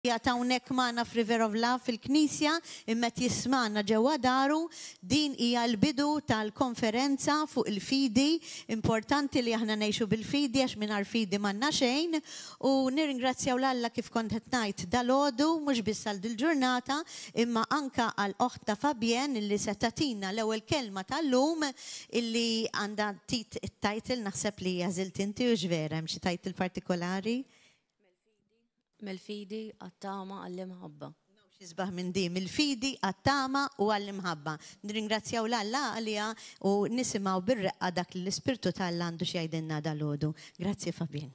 Qiegħed hawnhekk magħna f'River of Love fil-Knisja imma qed jismagħna ġewwa daru. Din hija l-bidu tal-konferenza fuq il-fidi. Importanti li aħna ngħixu bil-fidi għax mingħajr fidi m'għandna xejn. U nirringrazzjaw 'l Alla kif kont qed ngħid dalgħodu mhux biss għal dil-ġurnata imma anke għal oħtna Fabienne illi se tagħtina l-ewwel kelma tal-lum illi għandha tit it-title naħseb li għażilt inti hux vera hemm xi title partikolari? Mill-fidi għat-tama għall-imħabba. M'hawnx isbaħ minn din, mill-fidi għat-tama u għall-imħabba. Nirringrazzjaw 'l Alla għaliha u nisimgħu bir-reqqa dak li l-Ispirtu t'Alla għandu x'jgħidilna dalgħodu. Grazzi Fabienne.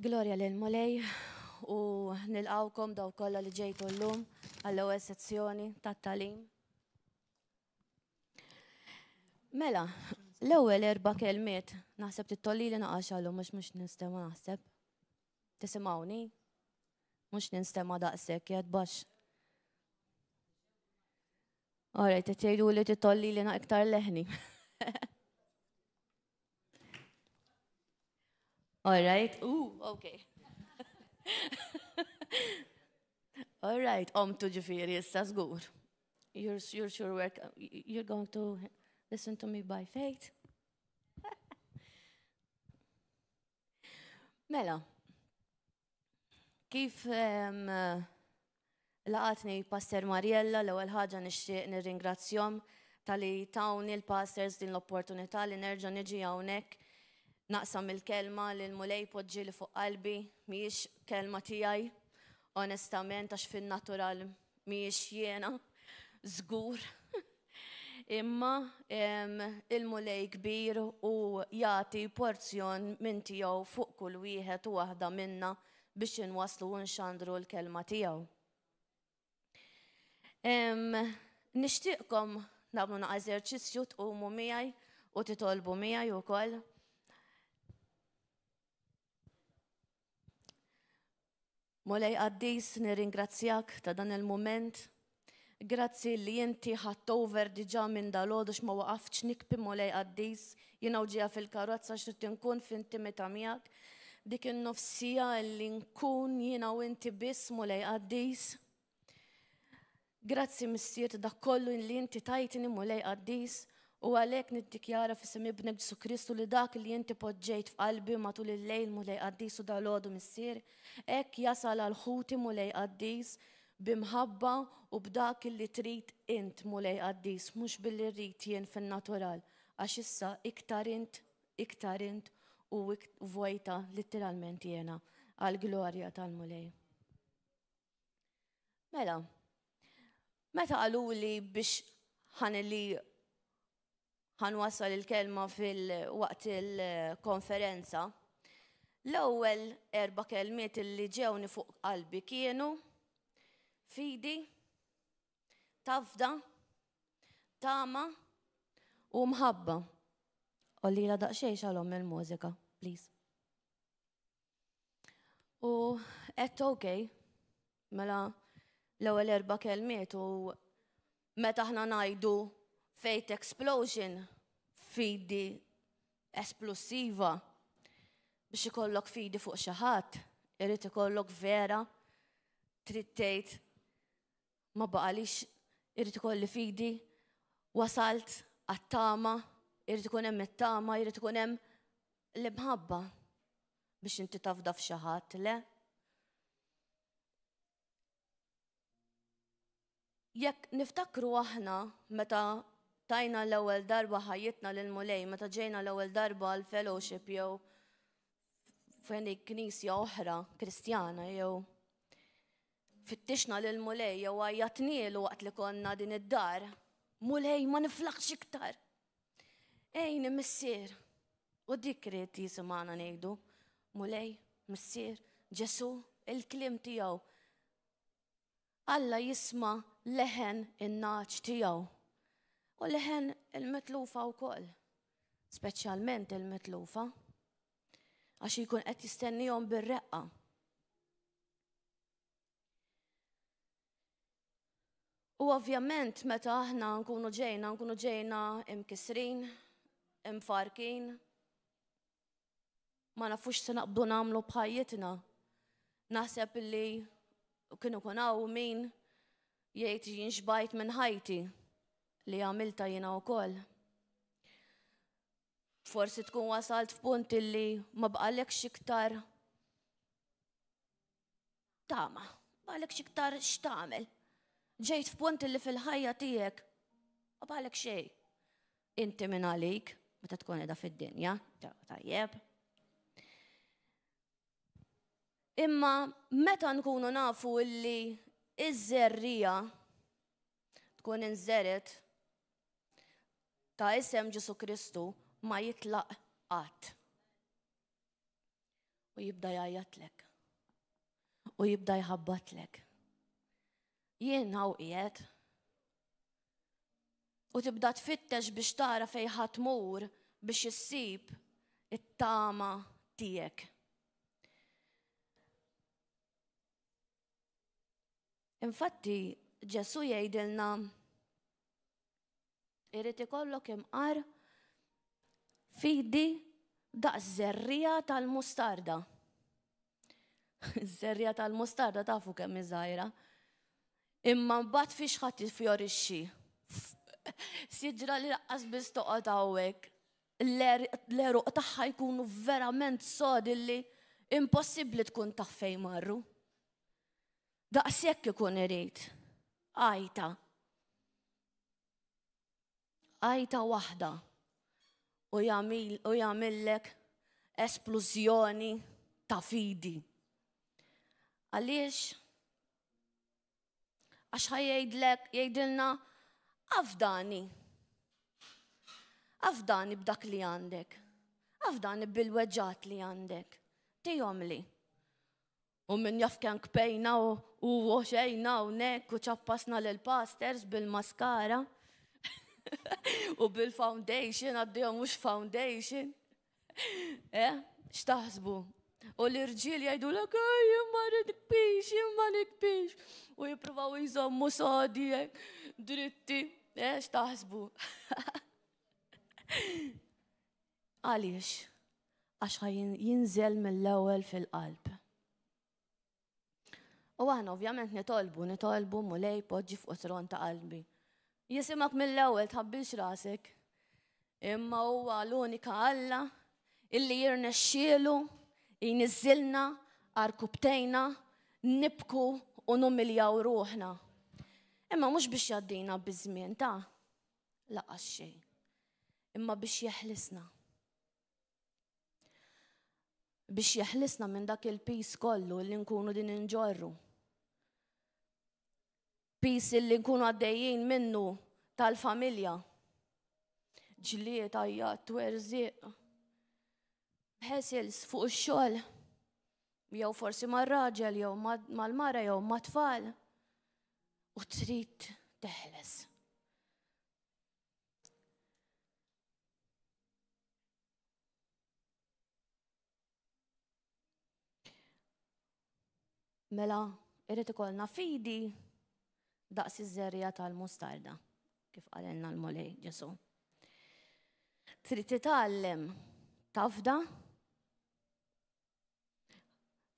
Glorja lil Mulej u nilqawkom daw kollha li ġejtu llum għall-ewwel sezzjoni tat-talim. Mela, l-ewwel erba' kelmiet naħseb tittolli li naqax għalhom mhux mhux nistema' naħseb. Tisimgħuni? Mhux ninstema' daqshekk jgħid baxx. Alright, qed jgħidu li titolli li iktar leħni. Alright, ooh, okay. Alright, omtu ġifieri issa żgur. You're, you're sure work, you're going to listen to me by faith. Mela, Kif laqatni Pastor Mariella, l-ewwel ħaġa nixtieq nirringrazzjom tal-li tawni l-pastors din l-opportunità li nerġa' niġi hawnhekk naqsam il-kelma li l-Mulej poġġi li fuq qalbi, mhijiex kelma tiegħi, onestament għax fin-natural mhijiex jiena, żgur. Imma il-Mulej kbir u jagħti porzjon minn tiegħu fuq kull wieħed u waħda minna biex inwasslu u nxandru l-kelma tiegħu. Nixtieqkom nagħmlu naqa' eżerċizzju tqumu miegħi u titolbu miegħi wkoll. Mulej qaddis nirringrazzjak ta' dan il-mument. Grazzi li inti ħadt over diġà minn dalgħodu x'ma waqaftx nikbi Mulej qaddis, jiena u ġejja fil-karozza għax ridt inkun f'intimità miegħek. Dik in-nofs siegħa li nkun jiena u inti biss Mulej qaddis. Grazzi Missier ta' dak kollu li inti tajtni Mulej qaddis u għalhekk niddikjara f'isem Ibnek Ġesù Kristu li dak li inti poġġejt f'qalbi matul il-lejl Mulej qaddis u dalgħodu Missier, hekk jasal għal ħuti Mulej qaddis b'imħabba u b'dak li trid int Mulej qaddis mhux billi rrid jien fin-natural għax issa iktar int iktar int u vojta litteralment jiena għall-glorja tal-Mulej. Mela, meta qaluli biex ħanilli ħanwassal il-kelma fil-waqt il-konferenza, l-ewwel erba' kelmiet li ġewni fuq qalbi kienu fidi, tafda, tama u mħabba. Ollila daqsxejn xalhom il-mużika, please. U għedt ok, mela l-ewwel erba' kelmiet u meta aħna ngħidu faith explosion, fidi esplussiva, biex ikollok fidi fuq xi ħadd, irid ikollok vera, trid tgħid ma baqalix irid ikolli fidi, wasalt għat-tama, irid ikun hemm it-tama, irid ikun hemm l-imħabba biex inti tafda f'xi ħadd, le? Jekk niftakru aħna meta tajna l-ewwel darba ħajjitna lil Mulej, meta ġejna l-ewwel darba għal fellowship jew fejn knisja oħra Kristjana jew fittixna lil Mulej jew għajjatnielu waqt li konna din id-dar, Mulej ma niflaħx iktar. Ejni missier. U dik ried jisimgħana ngħidu, Mulej, Missier, Ġesù, il-kliem tiegħu. Alla jisma' leħen in-nagħaġ tiegħu. U leħen il-mitlufa wkoll, speċjalment il-mitlufa, għax jkun qed jistennihom bir-reqqa. U ovvjament meta aħna nkunu ġejna, nkunu ġejna imkisrin, imfarkin, ma nafux se naqbdu nagħmlu b'ħajjitna. Naħseb li kienu kun hawn min jgħid jien xbajt minn ħajti li għamilta jiena wkoll. Forsi tkun wasalt f'punt li ma bqalekx iktar tama, baqalek xiktar x'tagħmel. Ġejt f'punt li fil-ħajja tiegħek ma baqalek xejn. Inti minn għalik, meta tkun qiegħda fid-dinja, tajjeb. Imma meta nkunu nafu illi iż-żerrija tkun inżeret ta' isem Ġesu Kristu ma jitlaq qatt. U jibda jgħajjatlek. U jibda jħabbatlek. Jien hawn qiegħed. U tibda tfittex biex tara fejn ħa tmur biex issib it-tama tiegħek. Infatti, Ġesu jgħidilna Irid ikollok imqar fidi daqs żerriegħa tal-mustarda. Żerriegħa tal-mustarda tafu kemm hi żgħira. Imma mbagħad fiex ħadd tifjorixxi. Siġra li laqqas biss toqgħod hawnhekk. L-għeruq tagħha jkunu verament sodi li impossibbli tkun taf fejn marru. Daqshekk ikun irid. Għajta. Għajta waħda u jagħmillek esplużjoni ta' fidi. Għaliex? Għax ħajjgħidlek, jgħidilna, afdani. Afdani b'dak li għandek. Afdani bil-weġġat li għandek. Tihomli. U min jaf kemm kpejna u għoxejna hawnhekk u ċappasna lil pastors bil-maskara u bil-foundation għaddejhom mhux foundation. Eh, x'taħsbu? U l-irġiel jgħidu l ma nikbix, imma nikbix. U jippruvaw jżommu sodi eh, dritti. Eh, x'taħsbu? Għaliex? Għax ħa jinżel mill-ewwel fil-qalb. U aħna ovvjament nitolbu, nitolbu mulej poġġi fuq tron ta' qalbi. Jisimak mill-ewwel tħabbilx rasek. Imma huwa l-unika Alla illi jirnexxielu jniżżilna għarkubtejna nibku u numiljaw ruħna. Imma mhux biex jgħaddina biż-żmien ta' laqas xejn. Imma biex jeħlisna. Biex jeħlisna minn dak il-pis kollu li nkunu din inġorru. Pis li nkunu għaddejjin minnu tal-familja. Ġlied, għajjat, twerżiq. Hassles fuq ix-xogħol. Jew forsi mar-raġel, jew mal-mara, jew mat-tfal. U trid teħles. Mela, irrid ikollna fidi daqs iż-żerriegħa tal-mustarda, kif qalilna l-Mulej Ġesu. Trid titgħallem tafda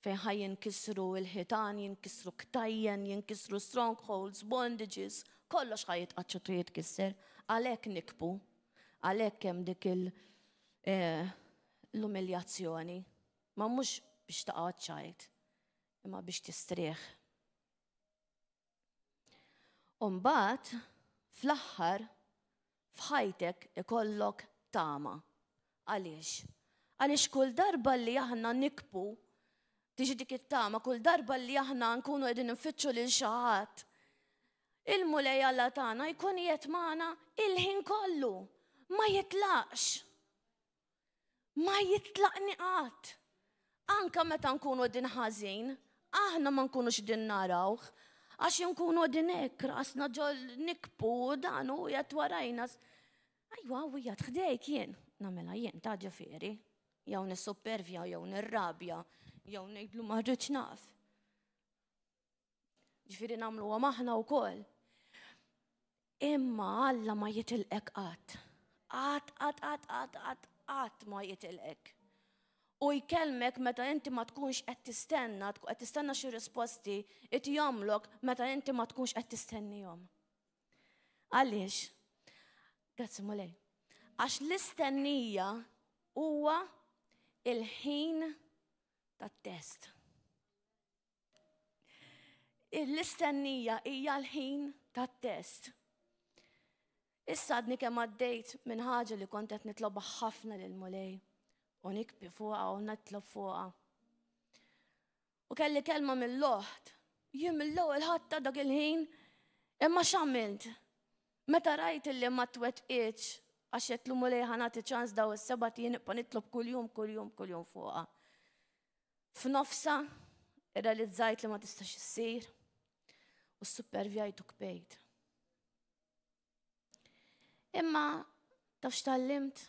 fejn ħa jinkisru l-ħitan, jinkisru ktajjen, jinkisru strongholds, bondages, kollox ħa jitqaċċatu jitkisser. Għalhekk nikbu, għalhekk hemm dik eh, l-umiljazzjoni. Ma mhux biex taqa' ċajt, imma biex tistrieħ. U mbagħad fl-aħħar f'ħajtek ikollok tama. Għaliex? Għaliex kull darba li aħna nikbu tiġi dik it-tama, kull darba li aħna nkunu qegħdin nfittxu lil xi ħadd, il-Mulej Alla tagħna jkun qiegħed magħna il-ħin kollu, ma jitlaqx. Ma jitlaqni qatt. Anka meta nkunu din ħażin, aħna ma nkunux din narawh, għax nkunu din hekk rasna ġol nikbu dan u jgħat warajna. Ajwa, u jgħat ħdejk jien, nagħmilha jien ta' ġifieri. Jew nissupervja, jew nirrabja, jew ngħidlu ma rridx naf. Ġifieri nagħmluhom aħna wkoll. Imma Alla ma jitilqek qatt. Qatt, qatt, qatt, qatt, qatt, qatt ma jitilqek. U jkellmek meta inti ma tkunx qed tistenna, tkun qed tistenna xi risposti, itihomlok meta inti ma tkunx qed tistennihom. Għaliex? Grazzi Mulej. Għax l-istennija huwa il-ħin tat-test. L-istennija hija l-ħin tat-test. Issa għadni kemm għaddejt minn ħaġa li kont qed nitlobha ħafna lil Mulej u nikbi fuqha u nitlob fuqha. U kelli kelma mill-oħt. Jien mill-ewwel ħadd dak il-ħin imma x'għamilt? Meta rajt illi ma twettqitx għax għedtlu Mulej ħa nagħti ċans daw is-sebat jien nibqa' nitlob kuljum kuljum kuljum fuqha. F'nofsha irrealizzajt li ma tistax issir u ssupervjajt u kbejt. Imma taf x'tgħallimt?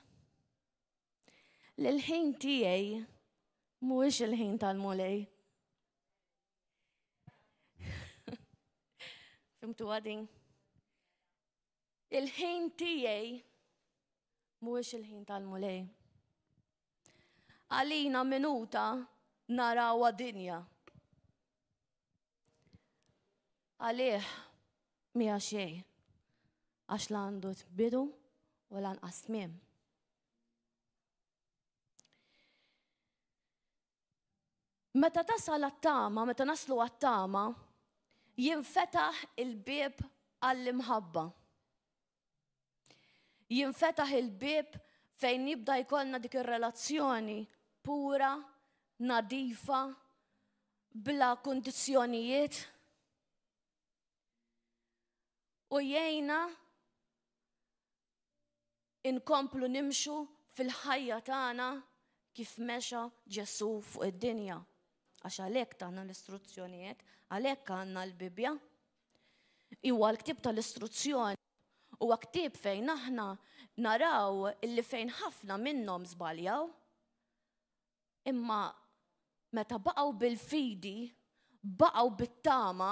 Li l-ħin tiegħi mhuwiex il-ħin tal-Mulej. Fimtu għadin? Il-ħin tiegħi mhuwiex il-ħin tal-Mulej. Għalina minuta narawha dinja. Għalih mija xejn għax la għandu bidu u lanqas tmiem. Meta tasal għat-tama, meta naslu għat-tama, jinfetaħ il-bieb għall-imħabba. Jinfetaħ il-bieb fejn jibda jkollna dik ir-relazzjoni pura, nadifa, bla kundizzjonijiet. U jgħinna inkomplu nimxu fil-ħajja tagħna kif mexa Ġesù fuq id-dinja. Għax għalhekk tagħna l-istruzzjonijiet, għalhekk għandna l-Bibbja. Huwa l-ktieb tal-istruzzjoni. Huwa ktieb fejn aħna naraw illi fejn ħafna minnhom żbaljaw. Imma meta baqgħu bil-fidi, baqgħu bit-tama,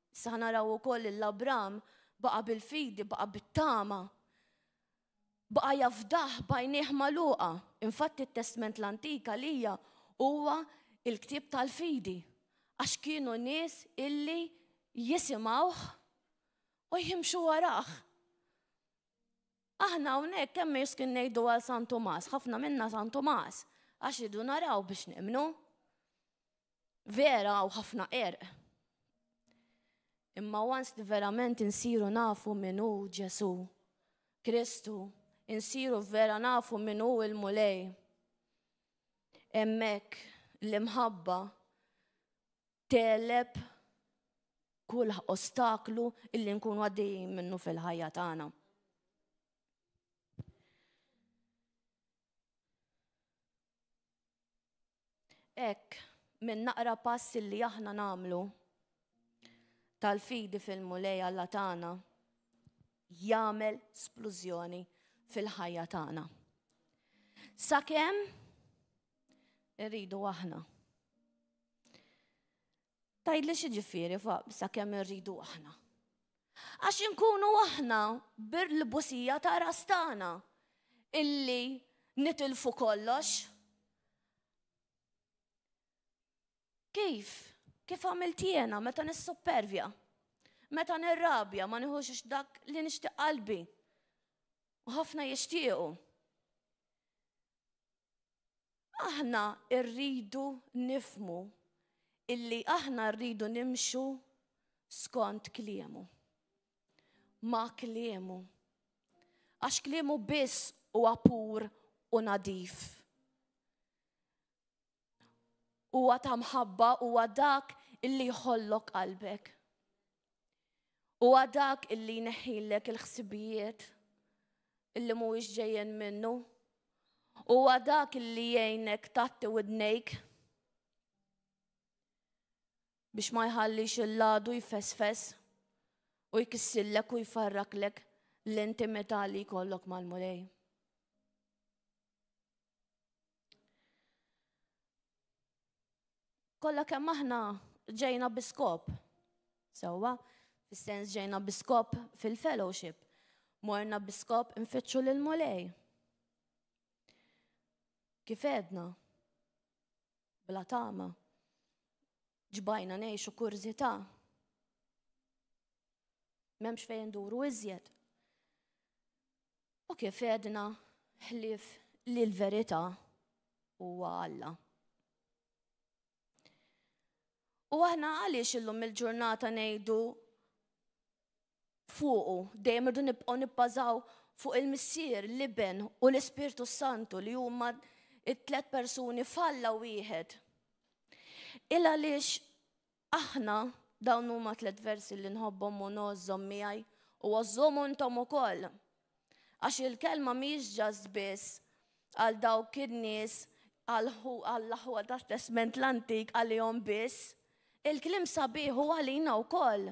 sa naraw ukoll lil Abram baqa' bil-fidi, baqa' bit-tama. Baqa' jafdah b'għajnejh magħluqa. Infatti t-Testment l-Antik għalija huwa il-ktieb tal-fidi. Għax kienu nies illi jisimgħuh u jimxu warah. Aħna hawnhekk kemm kien ngħidu għal San Tumas, ħafna minna San Tumas, għax idu naraw biex nemnu. Vera u ħafna qerq. Imma once li verament insiru nafu min hu Ġesù, Kristu, insiru vera nafu min hu il-Mulej. Hemmhekk l-imħabba tegħleb kull ostaklu illi nkunu għaddejjin minnu fil-ħajja tagħna. Hekk, minn naqra pass illi aħna nagħmlu tal-fidi fil-Mulej Alla tagħna jagħmel splużjoni fil-ħajja tagħna. Sakemm irridu aħna. Tgħidli x'jiġifieri sakemm irridu aħna. Għax inkunu aħna bil-busija ta' ras tagħna illi nitilfu kollox. Kif? Kif għamilt jiena meta nissuppervja? Meta nirrabja ma nieħux dak li nixtieq qalbi. U ħafna jixtiequ. Aħna rridu nifhmu illi aħna rridu nimxu skont kliemu. Ma' kliemu. Għax kliemu biss huwa pur u nadif. Huwa ta' mħabba huwa dak illi jħollok qalbek. Huwa dak illi jneħħilek il-ħsibijiet illi mhuwiex ġejjin minnu. Huwa dak illi jgħinek tgħatti widnejk biex ma jħallix il-ladu jfesfes u jkissillek u jfarraklek l-intimità li jkollok mal-Mulej. Kollha kemm aħna ġejna bi skop. Sewwa, Fis-sens ġejna bi skop fil-fellowship. Morna bi skop infittxu lill-Mulej. Kif għedna? Bla tama. Ġbajna ngħixu kurżità. M'hemmx fejn nduru iżjed. U kif għedna ħlief li l-verità huwa Alla. U aħna għaliex illum il-ġurnata ngħidu fuqu, dejjem irdu nibqgħu nibbażaw fuq il-Missier, l-Iben u l-Ispirtu Santu li huma it-tlet persuni f'Alla wieħed. Il għaliex aħna dawn huma tlet versi li nħobbhom u ngħożżhom miegħi u għożżhom intom ukoll. Għax il-kelma mhijiex ġast biss għal dawk in-nies għall-aħwa tat-Testment l-Antik għalihom biss. Il-kliem sabiħ hu għalina wkoll.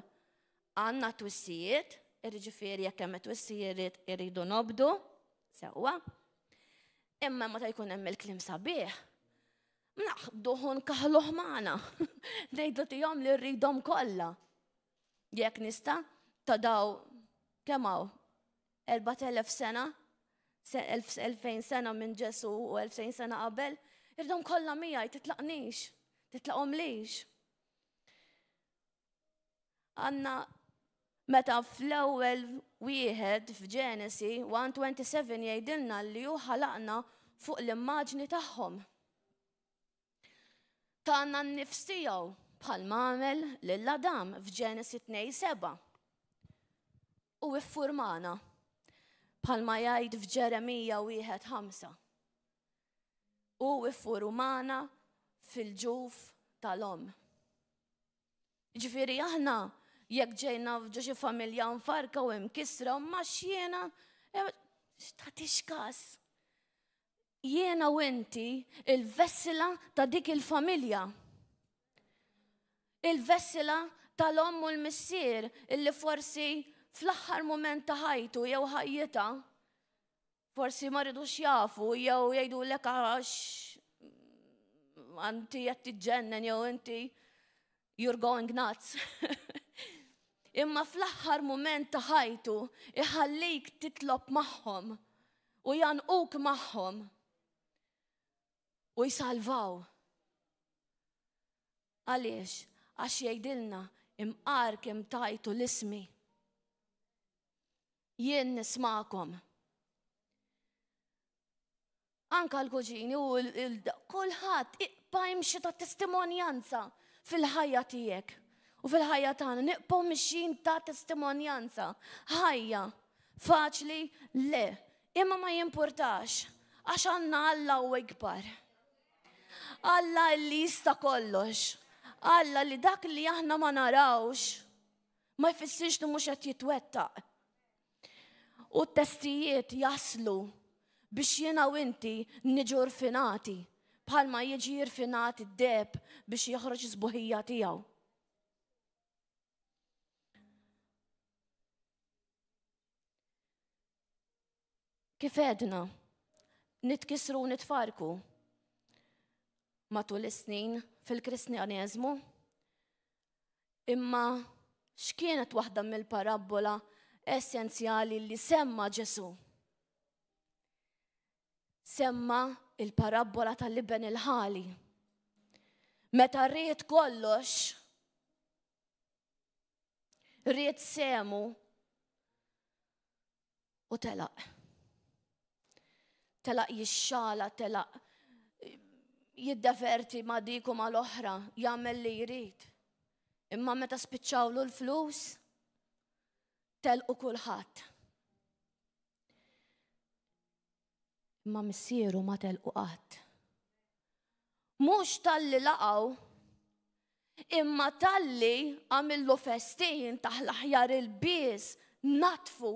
Għandna twissijiet, jiġifieri jekk hemm twissijiet irridu nobdu, sewwa. Imma meta jkun hemm il-kliem sabiħ, naħduh u nkaħluh magħna. Ngħidu tihom li rridhom kollha. Jekk nista' ta' daw kemm hawn 4000 sena, 2000 sena minn Ġesu u 2000 sena qabel, irridhom kollha miegħi titlaqnix, titlaqhomlix. Għanna meta fl-ewwel wieħed f'Ġenesi 1:27 jgħidilna li hu ħalaqna fuq l-immaġni tagħhom. Tana n-nifs tiegħu bħalma għamel lil Adam f'Ġenesi 2:7. U iffurmana bħalma jgħid f'Ġeremija 1:5. U iffurmana fil-ġuf tal-omm. Ġifieri aħna jekk ġejna ġo xi familja mfarka u imkissra ma x'jiena eh, tagħtix każ. Jiena u inti il-vessila ta' dik il-familja. Il-vessila tal-omm u l-missier illi forsi fl-aħħar mument ta' ħajtu jew ħajjitha Forsi ma ridux jafu jew jgħidulek għax anti qed tiġġennen jew inti you're going nuts. Imma fl-aħħar mument ta' ħajtu iħallik titlob magħhom u janquk magħhom u jsalvaw. Għaliex? Għax jgħidilna imqar kemm tajtu l-ismi. Jien nismagħkom. Anka l-kuġini u kulħadd iqpa' imxi ta' testimonjanza fil-ħajja tiegħek u fil-ħajja tagħna nibqgħu mixjin ta' testimonjanza. Ħajja faċli le, imma ma jimpurtax għax għandna Alla u ikbar. Alla li jista' kollox. Alla li dak li aħna ma narawx Ma jfissirx li mhux qed jitwettaq. U t-testijiet jaslu biex jiena u inti niġu rfinati bħalma jiġi rfinat id-deheb biex joħroġ is-sbuħija tiegħu. Kif għedna, nitkissru u nitfarku matul is-snin fil-Kristjaneżmu. Imma x'kienet waħda mill-parabbola essenzjali li semma Ġesù? Semma il-parabbola tal-iben il-ħali. Meta rrid kollox, ried semu u telaq. Telaq jixxala, telaq jiddeverti ma' dik u ma' l-oħra, jagħmel li jrid. Imma meta spiċċawlu l-flus, telqu kulħadd. Imma missieru ma telqu qatt. Mhux talli laqgħu, imma talli għamillu festin taħ l-aħjar ilbies natfu.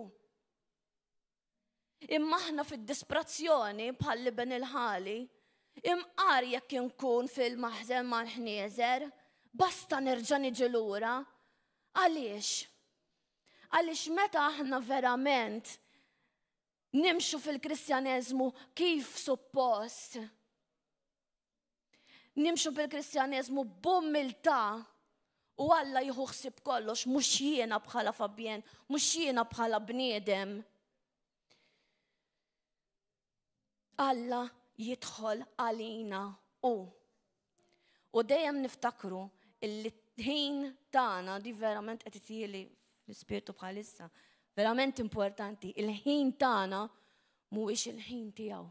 Imma aħna fid-disprazzjoni bħal-liben il-ħali, imqar jekk inkun fil-maħżen mal-ħnieżer, basta nerġa' niġi lura. Għaliex? Għaliex meta aħna verament Nimxu fil-Kristjaneżmu kif suppost. Nimxu bil-Kristjaneżmu b'umiltà. U Alla jieħu ħsieb kollox, mhux jiena bħala Fabien, mhux jiena bħala bniedem. Alla jidħol għalina u. U dejjem niftakru illi ħin tagħna di verament qed itieli fl-ispirtu bħalissa, verament importanti, il-ħin tagħna mhuwiex il-ħin tiegħu.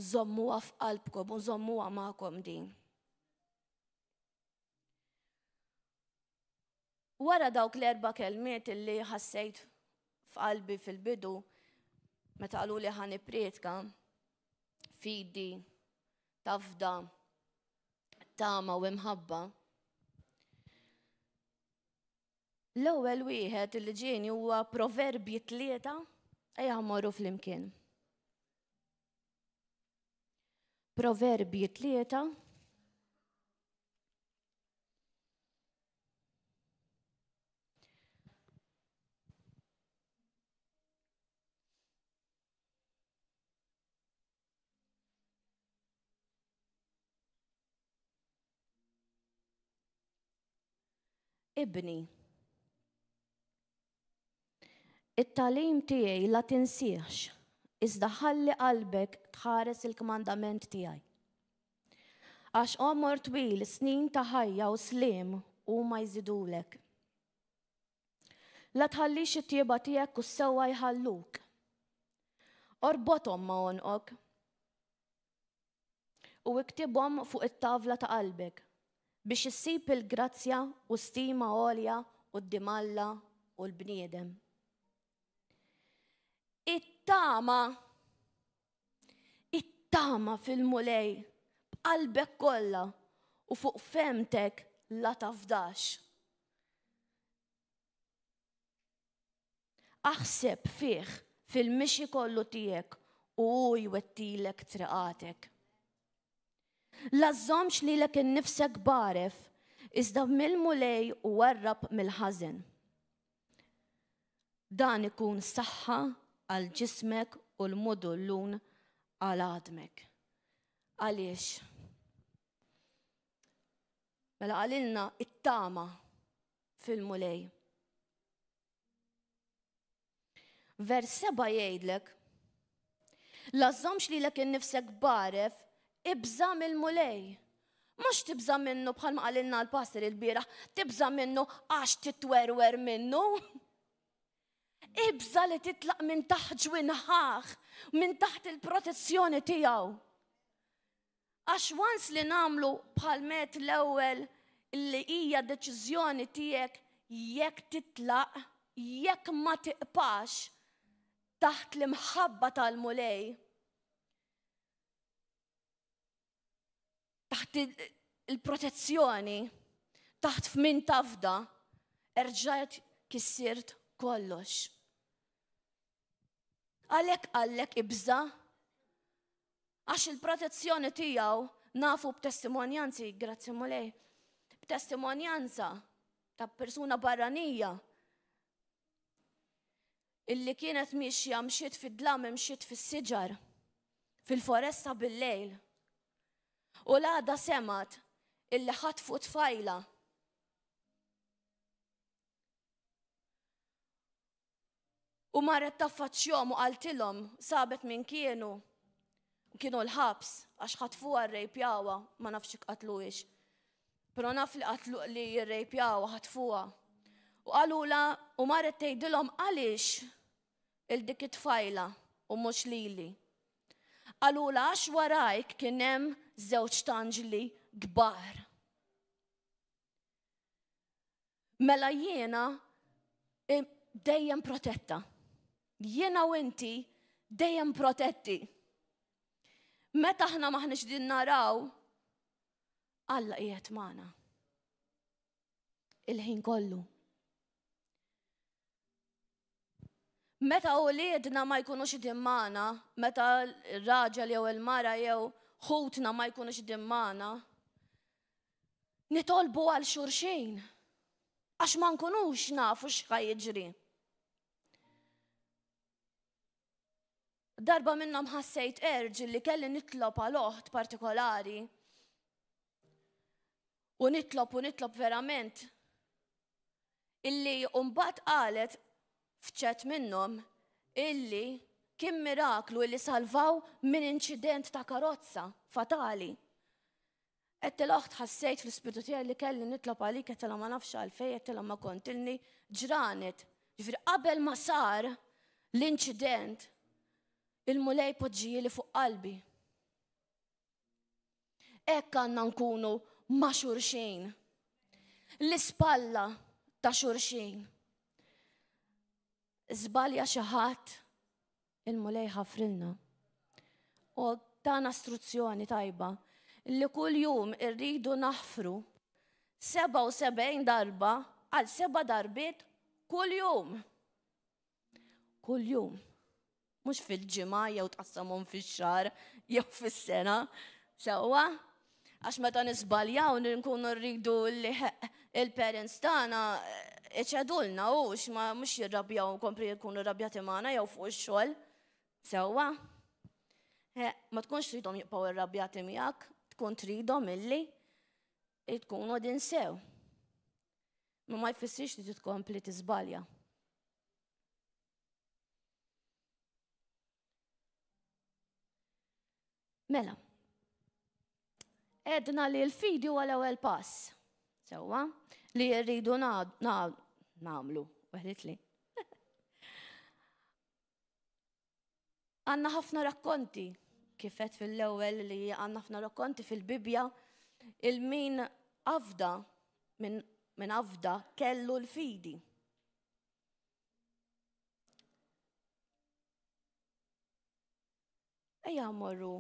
Żommuha f'qalbkom u żommuha magħkom din. Wara dawk l-erba' kelmiet illi ħassejt f'qalbi fil-bidu, meta qaluli ħa nipprietka, fidi, tafda, tama u imħabba. L-ewwel wieħed li ġieni huwa Proverbji tlieta, ejja mmorru flimkien. Proverbji tlieta. Ibni, it-tagħlim tiegħi la tinsihx, iżda ħalli qalbek tħares il-kmandament tiegħi. Għax għomor twil, snin ta' ħajja u sliem huma jżidulek. La tħallix it-tjieba tiegħek u s-sewwa jħalluk. Orbothom ma' għonqok u iktibhom fuq it-tavla ta' qalbek biex issib il-grazzja u stima għolja quddiem Alla u l-bniedem. It-tama Ittama fil-Mulej b'qalbek kollha u fuq fehmtek la tafdax. Aħseb fih fil-mixi kollu tiegħek u hu jwettilek triqatek. La żżommx lilek innifsek b'għaref, iżda mill-Mulej u warrab mill-ħażen. Dan ikun saħħa għal ġismek u l-mudullun għal għadmek. Għaliex? Mela qalilna it-tama fil-Mulej. Vers 7 jgħidlek, La żżommx lilek innifsek b'għaref, ibża' mill-Mulej. Mhux tibża' minnu bħalma qalilna l-pastor il-bieraħ, tibża' minnu għax titwerwer minnu. Ibża' li titlaq minn taħt ġwinħah, minn taħt il-protezzjoni tiegħu. Għax once li nagħmlu bħal met l-ewwel li hija deċiżjoni tiegħek jekk titlaq, jekk ma tiqpax taħt l-imħabba tal-Mulej, taħt il-protezzjoni, taħt f'min tafda, erġajt kissirt kollox. Għalhekk qallek ibża' Għax il-protezzjoni tiegħu nafu b'testimonjanzi, grazzi Mulej, b'testimonjanza ta' persuna barranija illi kienet miexja mxiet fid-dlam imxiet fis-siġar, fil-foresta bil-lejl. U l-għada semat illi ħatfu tfajla. U marret taffaċċjhom u qaltilhom, sabet min kienu. U kienu l-ħabs għax ħatfuha rrejpjawha, ma nafx jekk qatluhiex. Però naf li qatlu li rrejpjawha ħatfuha. U qalulha u marret tgħidilhom għaliex il dik it-tfajla u mhux lili. Qalulha għax warajk kien hemm żewġ tanġli kbar. Mela jiena dejjem protetta. Jiena u inti dejjem protetti. Meta aħna maħniex din naraw, Alla qiegħed magħna. Il-ħin kollu. Meta uliedna ma jkunux qegħdin magħna, meta r-raġel jew il-mara jew ħutna ma jkunux qegħdin magħna, nitolbu għal xulxin għax ma nkunux nafu x'ħa jiġri. Darba minnhom ħassejt erġ li kelli nitlob għal oħt partikolari. U nitlob u nitlob verament illi mbagħad qalet f'ċet minnhom illi kien miraklu illi salvaw minn inċident ta' karozza fatali. Għedtilha oħt ħassejt fl-ispirtu tiegħi li kelli nitlob għalik, għedtilha ma nafx għalfejn, għedtilha ma kontilni ġranet. Ġifieri qabel ma sar l-inċident, il-Mulej poġġijieli fuq qalbi. Hekk għandna nkunu ma' xulxin. L-ispalla ta' xulxin. Żbalja xi ħadd, il-Mulej ħafrilna. U tana struzzjoni tajba li kull jum irridu naħfru 77 darba għal seba' darbiet kull jum. Kull jum. Mhux fil-ġimgħa jew tqassamhom fix-xahar jew fis-sena. Sewwa? Għax meta nisbaljaw nkunu rridu li il-parents tagħna eh, iċedulna u ma mhux jirrabjaw kompli jkunu rrabjati magħna jew fuq ix-xogħol. Sewwa? Eh, ma tkunx tridhom jibqgħu irrabjati miegħek, tkun tridhom illi tkunu din sew. Ma ma jfissirx li titkompli tiżbalja. Mela, edna li l-fidi huwa l-ewwel pass. Sewwa, li rridu nagħmlu, weħditli. Għandna ħafna rakkonti, kif għedt fil-ewwel li għandna ħafna rakkonti fil-Bibbja, il-min afda minn min afda kellu l-fidi. Ejja mmorru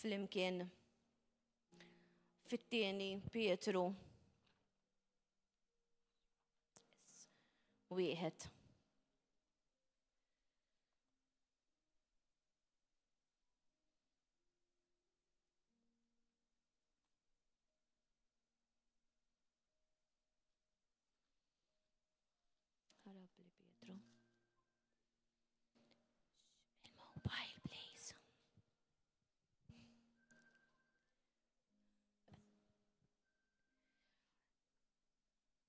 flimkien fit-tieni Pietru wieħed. Ħarabli Pietru. Il-mobile, please.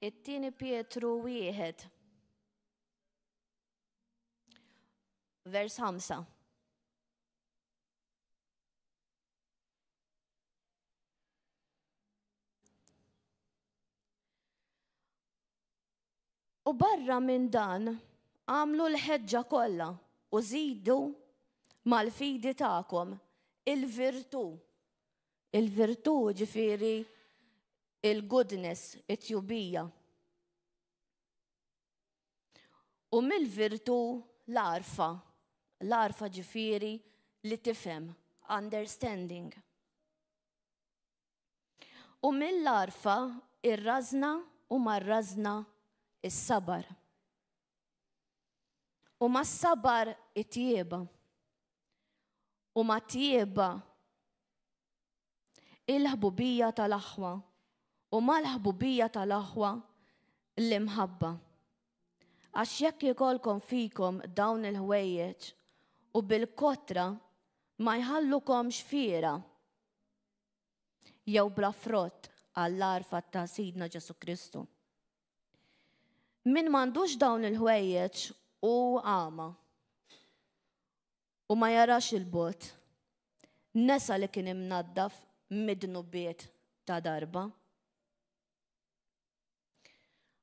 It-tieni Pietru wieħed. Vers 5. U barra minn dan, agħmlu l-ħeġġa kollha u żidu mal-fidi tagħkom il-virtù. Il-virtù ġifieri il-goodness, it-tjubija. U mill-virtù l-għarfa, l-għarfa ġifieri li tifhem, understanding. U mill-għarfa ir-rażna u mar-rażna is-sabar. U mas-sabar it-tjieba. U mat-tjieba il-ħbubija tal-aħwa. U mal-ħbubija tal-aħwa l-imħabba. Għax jekk ikollkom fikom dawn il-ħwejjeġ u bil-kotra ma jħallukomx fiera jew bla frott għall-għarfa ta' Sidna Ġesù Kristu. Min m'għandux dawn il-ħwejjeġ hu għama u ma jarax il-bogħod. Nesa li kien imnaddaf mid-dnubiet ta' darba.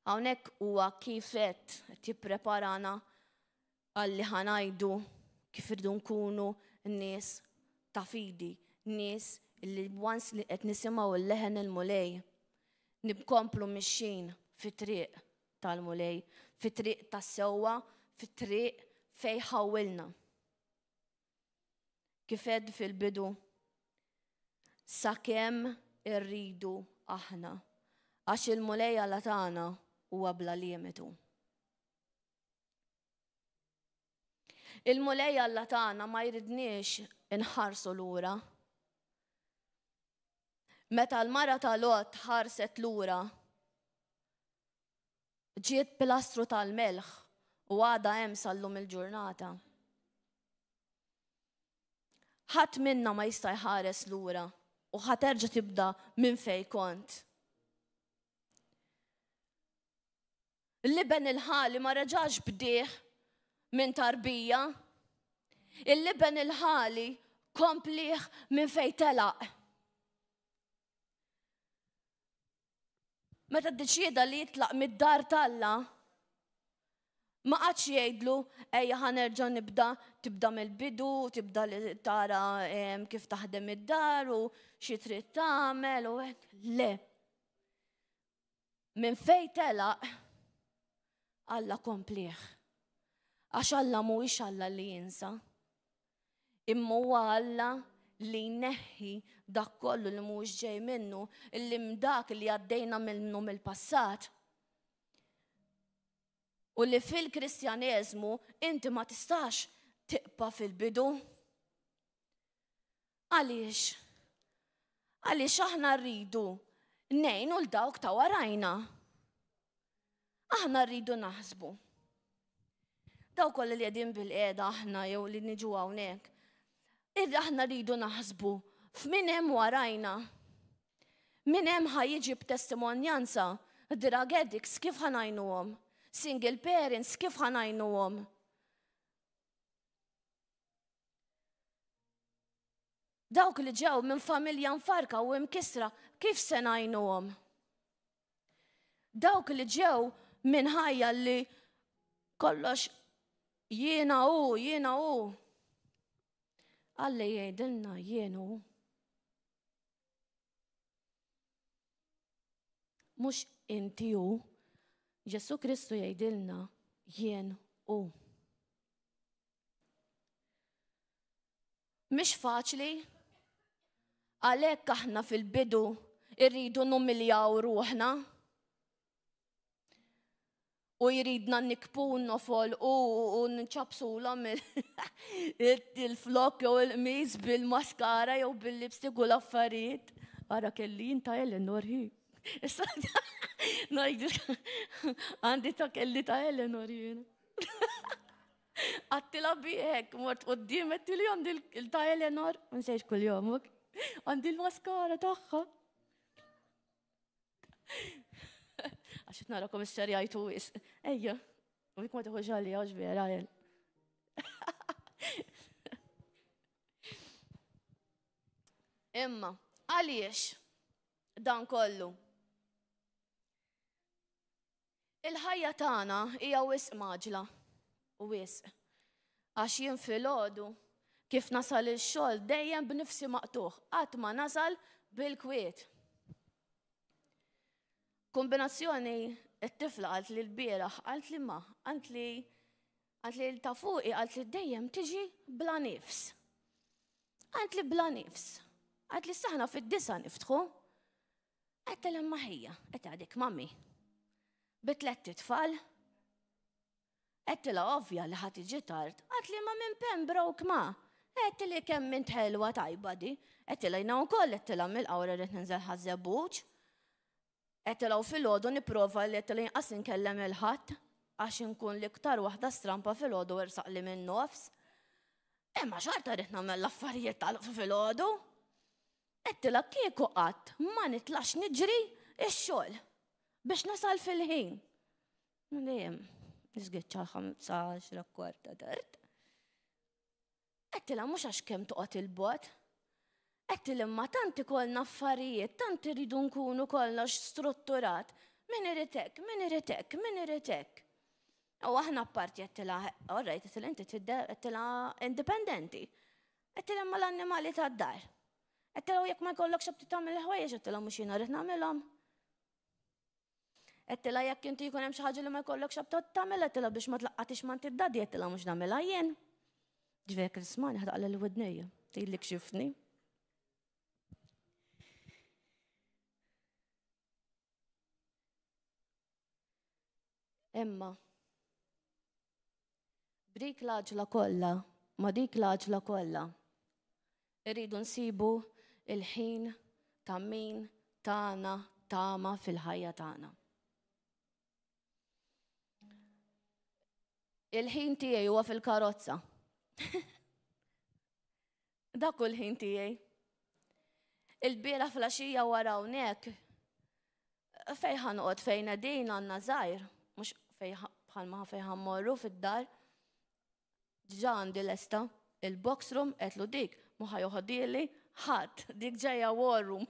Hawnhekk huwa kif qed jippreparana għal li ħa ngħidu kif irdu nkunu nies ta' fidi, nies li once li qed nisimgħu l-leħen il-Mulej, nibkomplu mixin fit-triq tal-Mulej, fit-triq tas-sewwa, fit-triq fej ħawilna. Kif għedt fil-bidu, sakemm irridu aħna, għax il-Mulej Alla tagħna huwa bla limitu. Il-Mulej Alla tagħna ma jridniex inħarsu lura. Meta l-mara ta' Lot ħarset lura, ġiet pilastru tal-melħ u għadha hemm sal-lum il-ġurnata. Ħadd minna ma jista' jħares lura u ħa terġa' tibda minn fej kont. L-iben il-ħali ma reġax bdieh minn tarbija. Il-liben il-ħali komplih minn fejn telaq. Meta ddeċieda li jitlaq mid-dar t'Alla, ma qagħadx jgħidlu ejja ħa nerġa' nibda, tibda mill-bidu, tibda li tara kif taħdem id-dar u xi trid tagħmel u hekk. Le. Minn fejn telaq, Alla komplih. Għax Alla mhuwiex Alla li jinsa. Imma huwa Alla li jneħħi dak kollu li mhuwiex ġej minnu, illi dak li għaddejna minnu mill-passat. U li fil-Kristjaneżmu inti ma tistax tibqa' fil-bidu. Għaliex? Għaliex aħna rridu ngħinu l dawk ta' warajna. Aħna rridu naħsbu. Dawk kollha li qegħdin bil-qiegħda aħna jew li niġu hawnhekk. Aħna rridu naħsbu f'min hemm warajna. Min hemm ħa jiġi b'testimonjanza, drug addicts kif ħa ngħinuhom? Single parents kif ħa ngħinuhom? Dawk li ġew minn familja mfarka u imkissra kif se ngħinuhom? Dawk li ġew minn ħajja li kollox jiena hu, jiena hu. Alla jgħidilna jien hu. Mhux inti hu. Ġesù Kristu jgħidilna jien hu. Mhix faċli. Għalhekk aħna fil-bidu irridu numiljaw ruħna. U jridna nikpu nofol u nċapsulhom il-flok jew il-qmis bil-maskara jew bil-lipstick u l-affarijiet. Ara kelli jinta Eleanor hi. Issa għandi ta' kelli ta' Eleanor jiena. Għattila biħek, mort qoddim, għattili għandi il-ta' Eleanor, nsejx kull jomok, għandi l-maskara tagħha. Għax narakom is-serjajtu wis. Ejja, u jek ma tiħux għalija, għax vera, jel. Imma, għaliex dan kollu? Il-ħajja tagħna hija wisq mgħaġġla u wisq. Għax jien filgħodu kif nasal ix-xogħol dejjem b'nifsi maqtugħ, qatt ma nasal bil-kwiet. Kombinazzjoni it-tifla qalt li l-bieraħ, qalt li ma, qalt li qalt li ta' fuqi qalt li dejjem tiġi bla nifs. Qalt li bla nifs. Qalt li saħna fid-disa niftħu. Għedtilha imma ħija, qed għadek mami. Bi tlett itfal. Għedtilha ovvja li ħa tiġi tard. Għad li ma minn Pembroke ma. Għedtili kemm int ħelwa tajba di. Għedtilha jiena wkoll għedtilha mill-qawra rrid ninżel ħaż-żebbuġ. Għedtilha u filgħodu nipprova li għedtilha inqas inkellem il-ħadd għax inkun l-iktar waħda strampa filgħodu ersaqli minn nofs. Imma xorta rrid nagħmel l-affarijiet tal filgħodu. Għedtilha kieku qatt ma nitlax niġri x-xogħol biex nasal fil-ħin. Dejjem nisgiċċa l-ħamsa għaxra kwarta tard. Għedtilha mhux għax kemm toqgħod il-bogħod. Għedtilha imma tant ikollna affarijiet, tant irridu nkunu kollox strutturat. Min irid hekk, min irid hekk, min irid hekk. U aħna apparti għedtilha, all right, għedtilha inti għedtilha indipendenti. Għedtilha imma l-annimali tad-dar. Għedtilha u jekk ma jkollokx aptit tagħmel il-ħwejjeġ, għedtilha mhux jiena rrid nagħmilhom. Għedtilha jekk inti jkun hemm xi ħaġa li ma jkollokx aptit tagħmel, għedtilha biex ma tlaqqatix ma id-dadi, għedtilha mhux nagħmilha jien. Ġifieri jekk tismani ħdaqla l-widnejja, tgħidlek xifni. Imma b'dik l-għaġla kollha, ma' dik l-għaġla kollha, irridu nsibu il-ħin ta' min tagħna tama fil-ħajja tagħna. Il-ħin tiegħi huwa fil-karozza. Dak hu l-ħin tiegħi. Il-bieraħ flaxija wara hawnhekk fejn ħanqod fejn qegħdin għandna żgħir, mhux fej bħalma fejn ħammorru fid-dar. Ġa għandi lesta il-box room għedtlu dik mhu ħa joħodili ħadd, dik ġejja war room.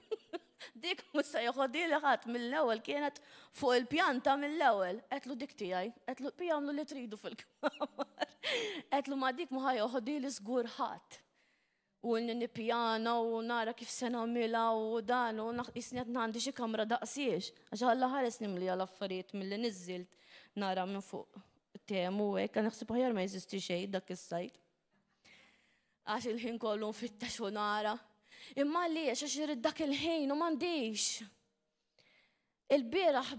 Dik mhux se joħodili ħadd mill-ewwel kienet fuq il-pjanta mill-ewwel. Għedtlu dik tiegħi, għedtlu pija għamlu li tridu fil-kamar. Għedtlu ma dik mhu ħa joħodili żgur ħadd. U nippjana u nara kif se nagħmilha u dan u jisni qed għandi xi kamra daqsiex. Għax Alla ħares nimli għal affarijiet milli niżżilt nara minn fuq temu hekk, naħseb aħjar ma jeżisti xejn dak is-sajt. Għax il-ħin kollu nfittex u nara. Imma għaliex għax irid dak il-ħin u m'għandix. Il-bieraħ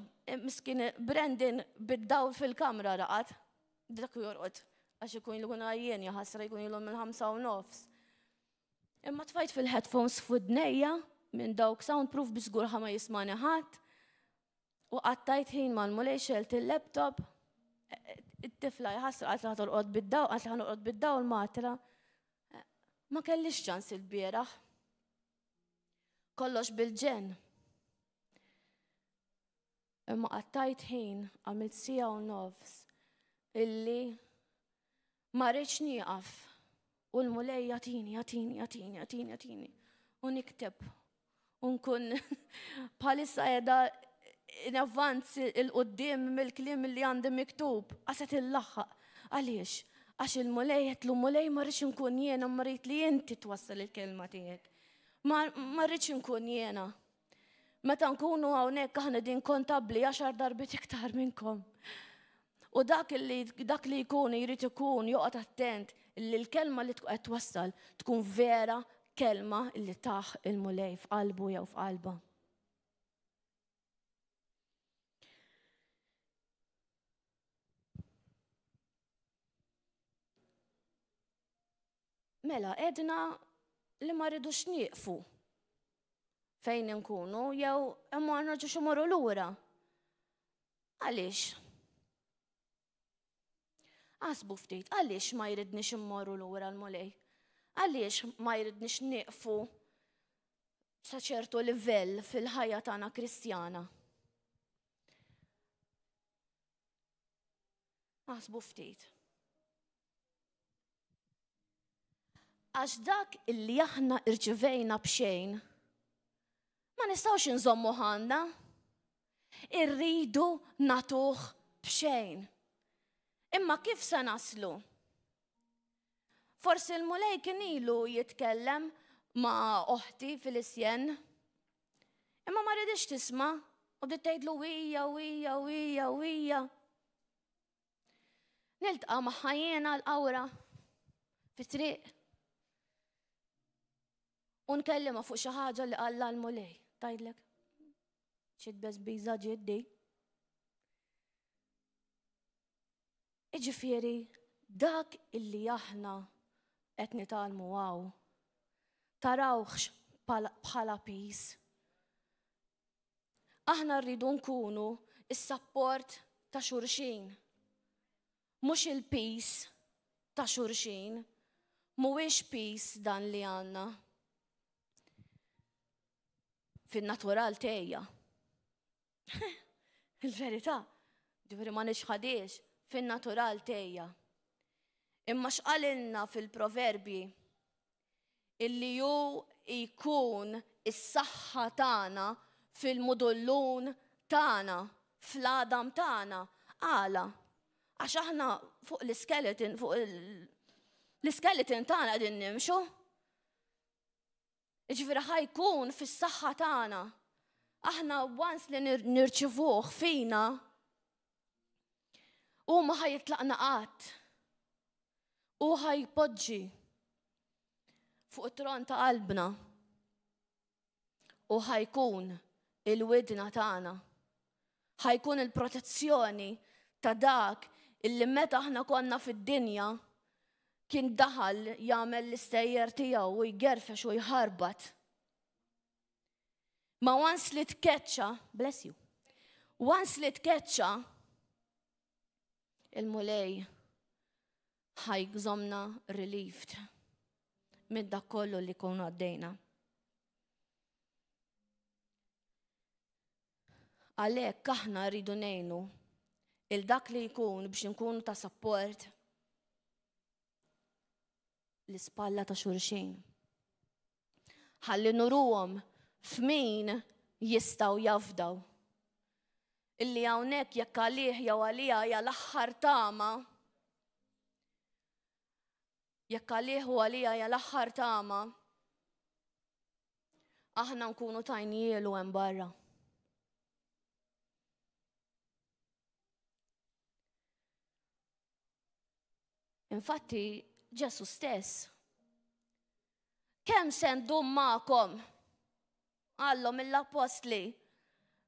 miskin Brandon bid-dawl fil-kamra raqad. Dak jorqod għax ikun ilu għajjien jaħasra jkun ilu mill-5:30. Imma tfajt fil-headphones f'widnejja minn dawk soundproof biex żgur ħa ma jismani ħadd. U qattajt ħin mal-Mulej xelt il-laptop. It-tifla jaħasra qalt li ħa torqod bid-dawl, qalt li ħa norqod bid-dawl matra. Ma kellix ċans il-bieraħ. Kollox bil-ġen. Imma qattajt ħin għamilt siegħa u nofs illi ma rridx nieqaf u l-Mulej jagħtini, jagħtini, jagħtini, jagħtini, jagħtini. U nikteb u nkun bħalissa qiegħda in avvanz il-qudiem mill-kliem li għandi miktub, qaset il-laħħaq. Għaliex? Għax il-Mulej għedtlu Mulej ma rridx inkun jiena, ma rrid li inti twassal il-kelma tiegħek. Ma rridx inkun jiena. Meta nkunu hawnhekk aħna din kontabbli għaxar darbiet iktar minnkom. U dak li dak li jkun jrid ikun joqgħod attent li l-kelma li tkun qed twassal tkun vera kelma li taħ il-Mulej f'qalbu jew f'qalba. Mela, edna li ma rridux nieqfu fejn inkunu jew imma nerġgħux imorru lura. Għaliex? Aħsbu ftit, għaliex ma jridniex immorru lura l-Mulej? Għaliex ma jridniex nieqfu sa ċertu livell fil-ħajja tagħna Kristjana? Aħsbu ftit. Għax dak illi aħna irċivejna b'xejn, ma nistgħux inżommu għandna. Irridu natuh b'xejn. Imma kif se naslu? Forsi l-Mulej kien ilu jitkellem ma' oħti fil-isjen. Imma ma ridix tisma' u bdiet tgħidlu wija, wija, wija, wija. Niltaqa' magħha jiena l-qawra fit-triq. U nkellimha fuq xi ħaġa li qalla l-Mulej. Tgħidlek, xi tbeżbiża ġiet di. Iġifieri dak illi aħna qed nitgħallmu hawn tarawhx bħala piż. Aħna rridu nkunu s-sapport ta' xulxin, mhux il-piż ta' xulxin. Mhuwiex piż dan li għandna. Fin-natural tgħejja. Il-verità, ġifieri ma nixħadiex, fin-natural tgħejja. Imma x'qalilna fil-proverbji? Illi hu jkun is-saħħa tagħna fil-mudullun tagħna, fl-għadam tagħna. Għala? Għax aħna fuq l-iskeleton, fuq l-iskeleton tagħna qegħdin nimxu. Jiġifieri ħa jkun fis-saħħa tagħna. Aħna once li nirċivuh fina, hu ma ħa jitlaqna qatt. Hu ħa jpoġġi fuq it-tron ta' qalbna u ħa jkun il-widna tagħna. Ħa jkun il-protezzjoni ta' dak illi meta aħna konna fid-dinja kien daħal jagħmel l-istejjer tiegħu u jgerfex u jħarbat. Ma once li tkeċċa, bless you, once li tkeċċa, il-Mulej ħa jżommna relieved minn dak kollu li kunu għaddejna. Għalhekk aħna rridu ngħinu. Il dak li jkun biex nkunu ta' support l-ispalla ta' xulxin. Ħalli nuruhom f'min jistgħu jafdaw. Illi hawnhekk jekk għalih jew għaliha hija l-aħħar tama, jekk għalih u għaliha hija l-aħħar tama, aħna nkunu tajnielu hemm barra. Infatti, Ġesu stess, kemm se ndum magħkom? Qallhom l-appostli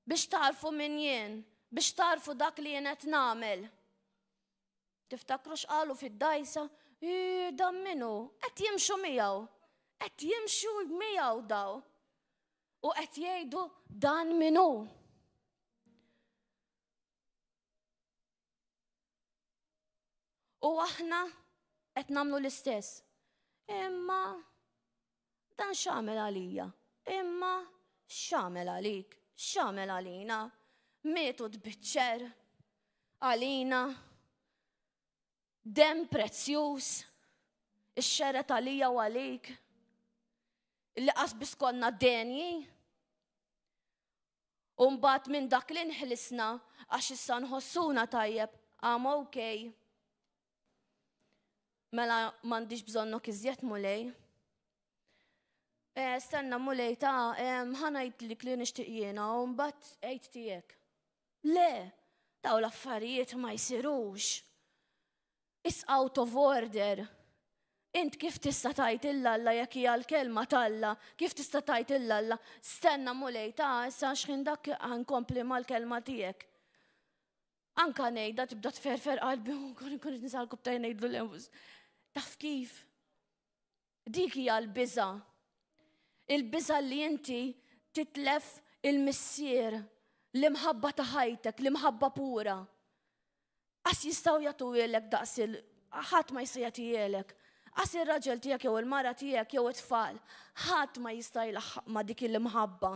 biex tarfu min jien, biex tarfu dak li jien qed nagħmel. Tiftakru x'qalu fid-dajsa? Dan minnu, qed jimxu miegħu, qed jimxu miegħu daw. U qed jgħidu dan minnu. U aħna qed nagħmlu l-istess. Imma dan x'għamel għalija? Imma x'għamel għalik? X'għamel għalina? Mietu tbiċċer għalina dem prezzjuż ix-xeret għalija u għalik li qas konna denji. U mbagħad minn dak li nħlisna għax issa nħossuna tajjeb, I'm okay. Mela m'għandix bżonnok iżjed Mulej. Eh, stenna Mulej ta' ħa ngħidlek li nixtieq jiena u mbagħad għid tiegħek. Le, daw l-affarijiet ma jsirux. It's out of order. Int kif tista' tgħid 'il Alla jekk hija l-kelma t'Alla, kif tista' tgħid 'il Alla, stenna Mulej ta' issa x'ħin dak nkompli mal-kelma tiegħek. Anka ngħidha tibda tferfer qalbi u nkun nkun nisalku btaj ngħidlu l Taf kif? Dik hija l-biża'. Il-biża' li inti titlef il-missier, l-imħabba ta' ħajtek, l-imħabba pura. Qas jistgħu jagħtuhielek daqs il ħadd ma jista' jagħtihielek. Qas ir-raġel tiegħek jew il-mara tiegħek jew it-tfal. Ħadd ma jista' jlaħħaq ma' dik l-imħabba.